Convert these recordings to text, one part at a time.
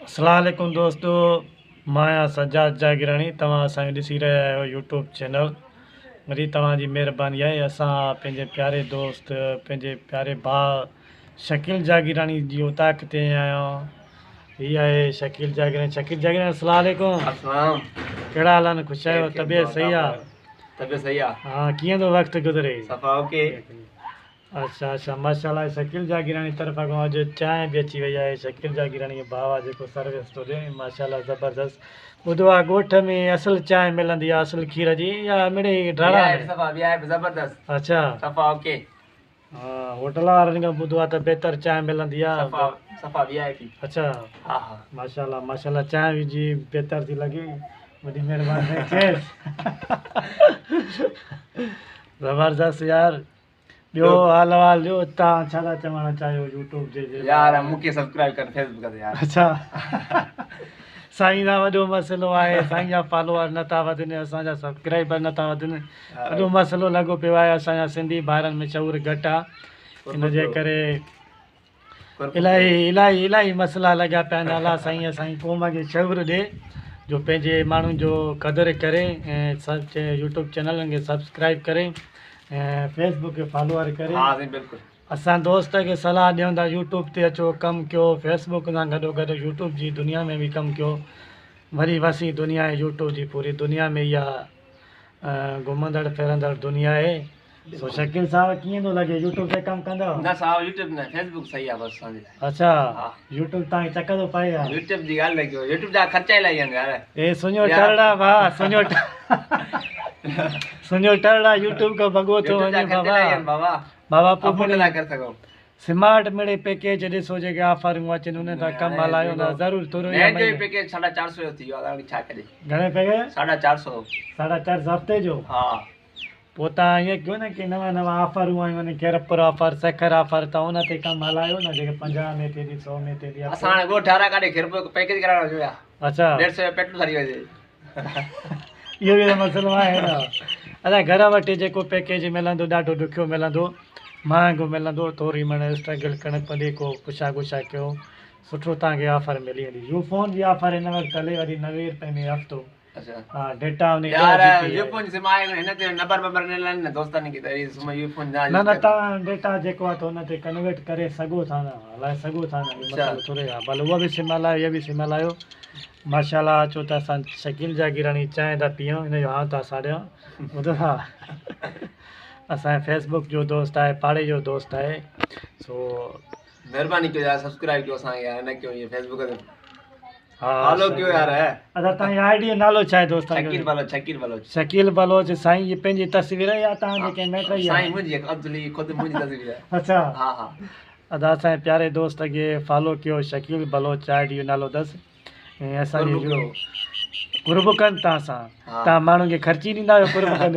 اسلام عليڪم دوستو مان آهيان سجاد جاگيراڻي توهان اسان کي ڏسي رهيا آهيو يوٽيوب چينل وري توهان جي مهرباني آهي اسان پنهنجي پياري دوست پنهنجي پياري ڀاء شڪيل جاگيراڻي جي اوطاق تي آيا آهيون هي آهي شڪيل جاگيراڻي شڪيل جاگيراڻي اسلام عليڪم اسلام ڪهڙا حال آهن خوش آهيو طبيعت صحيح آهي طبيعت صحيح آهي ها ڪيئن ٿو وقت گذري صفا اوڪي اڇا اڇا ماشاءالله شڪيل جاگيراڻي طرف کان اڄ چانهه به اچي وئي آهي شڪيل جاگيراڻي جو ڀاء آهي جيڪو سروس ٿو ڏي ماشاءالله زبردست ٻڌو آهي ڳوٺ ۾ اصل چانهه ملندي آهي اصل کير جي يا مڙئي ڊاڙا صفا وي آء پي زبردست اڇا صفا اوڪي ها هوٽل وارن کان ٻڌو آهي ته بهتر چانهه ملندي آهي صفا صفا وي آء پي اڇا ها ها ماشاءالله ماشاءالله چانهه جي بهتر ٿي لڳي وڏي مهرباني چيس زبردست يار ٻيو حال احوال ڏيو تان ڇا ٿا چوڻ چاهيو يوٽيوب جي جي يار مون کي سبسڪرائب ڪر فيسبوڪ تي يار اڇا سائين دا وڏو مسئلو آهي سائين جا فالوور نه ٿا وڌن اسان جا سبسڪرائبر نه ٿا وڌن وڏو مسئلو لڳو پيو آهي اسان جا سنڌي ڀائرن ۾ شعور گهٽ آهي ان جي ڪري الاهي الاهي الاهي مسئلا لڳا پيا آهن الله سائين اسان جي قوم کي شعور ڏي جو پنهنجي ماڻهن جو قدر ڪري ۽ يوٽيوب چينلن کي سبسڪرائب ڪري ۽ فيسبوڪ کي فالوور ڪري ها سائين بلڪل اسان دوست کي صلاح ڏيون ٿا يوٽيوب تي اچو ڪم ڪيو فيسبوڪ سان گڏو گڏ يوٽيوب جي دنيا ۾ به ڪم ڪيو وري وسيع دنيا آهي يوٽيوب جي پوري دنيا ۾ اها گهمندڙ ڦرندڙ دنيا آهي سو شڪيل صاحب ڪيئن ٿو لڳي يوٽيوب تي ڪم ڪندؤ؟ نه صاحب يوٽيوب نه فيسبوڪ صحيح آ بس اسان جي لاء. اڇا يوٽيوب تان چڪ ٿو پئي يار. يوٽيوب جي ڳالهه نه ڪيو يوٽيوب جا خرچا الاهي آهن يار. اي سڃو ٽرڙا ڀا سڃو سڃو ٽرڙا يوٽيوب کان ڀڳو ٿو وڃي بابا بابا پوء افورڊ نه ڪري سگهو. سمارٽ مڙئي پيڪيج ڏسو جيڪي آفرون اچن انهن تان ڪم هلايو نه ضرور ٿورو نيٽ جو پيڪيج 450 جو ٿي ويو آ ڇا ڪجي. گهڻي پيڪيج؟ 450. 450 هفتي جو؟ ها. پوء توهان ائين ڪيو نه ڪي نوان نوان آفرون آيون آهن خيرپور آفر سکر آفر توهان ان تي ڪم هلايو نه جيڪي 50 ۾ ٿئي ٿي 100 ۾ ٿئي ٿي. اسان هاڻي ڳوٺ وارا ڪاڏي خيرپور پيڪيج ڪرائڻ وڃون يا. اڇا. 150 جو پيٽرول سڙي وڃي. اهو به ته مسئلو آهي نه. ادا گهر وٺي جيڪو پيڪيج ملندو ڏاڍو ڏکيو ملندو مهانگو ملندو ٿوري مڻ اسٽرگل ڪرڻي پوندي ڪو پڇا ڳڇا ڪيو سٺو توهان کي آفر ملي ويندي يو فون جي آفر هن وقت هلي وري 90 رپئي ۾ هفتو. ڊيٽا انهي يار يو فون سم آهي هن تي نمبر بمبر نه ڏنا نه دوستن کي ته هي سم يو فون نه نه تان ڊيٽا جيڪو آهي ته ان تي ڪنورٽ ڪري سگهو ٿا نه هلائي سگهو ٿا نه مطلب ٿوري آهي ڀلي اها به سم هلايو هي به سم هلايو ماشاءالله اچو ته اسان شڪيل جاگيراڻي چانهه ٿا پيئون هن جو هانء ٿا ساڙيون ٻڌو ٿا اسان فيسبوڪ جو دوست آهي پاڙي جو دوست آهي سو مهرباني ڪيو يار سبسڪرائب ڪيو اسان کي يار نه ڪيو هي فيسبوڪ تي فالو ڪيو يار. ادا تان جي I D جو نالو ڇا آهي دوستان شڪيل بلوچ شڪيل بلوچ شڪيل بلوچ سائين جي پنهنجي تصوير آهي يا تان جي ڪنهن مائٽ جي سائين منهنجي عبدالي خود منهنجي تصوير آهي. اڇا ها ها ادا اسان جي پياري دوست کي فالو ڪيو شڪيل بلوچ I D جو نالو اٿس ۽ اسان جي قرب ڪن تان سان تان ماڻهن کي خرچي ڏيندا آهيو قرب ڪن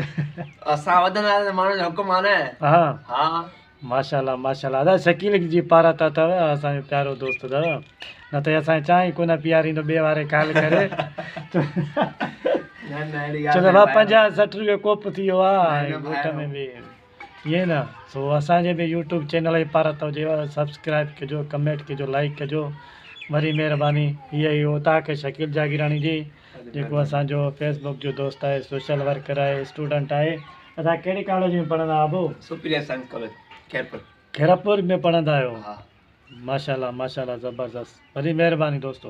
اسان وڌندا آهيون ماڻهن جو حڪم آهي نه ها ها ماشاءالله ماشاءالله ادا شڪيل جي پارت اٿو اسان جو پيارو دوست اٿو نه ته اسان کي چانهه ئي ڪونه پياريندو ٻئي واري ڪال ڪري ڇو ته بابا 50 60 روپيو ڪوپ ٿي ويو آهي ڳوٺ ۾ به ائين نه سو اسان جي به يوٽيوب چينل جي پارت هجي سبسڪرائب ڪجو ڪمينٽ ڪجو لائڪ ڪجو وري مهرباني هي هي اوطاق شڪيل جاگيراڻي جي جيڪو اسان جو فيسبوڪ جو دوست آهي سوشل ورڪر آهي اسٽوڊنٽ آهي ادا ڪهڙي ڪاليج ۾ پڙهندا آهيو ابو؟ Superior science college Khairpur. Khairpur ۾ پڙهندا آهيو ها. ماشاءالله ماشاءالله زبردست وڏي مهرباني دوستو.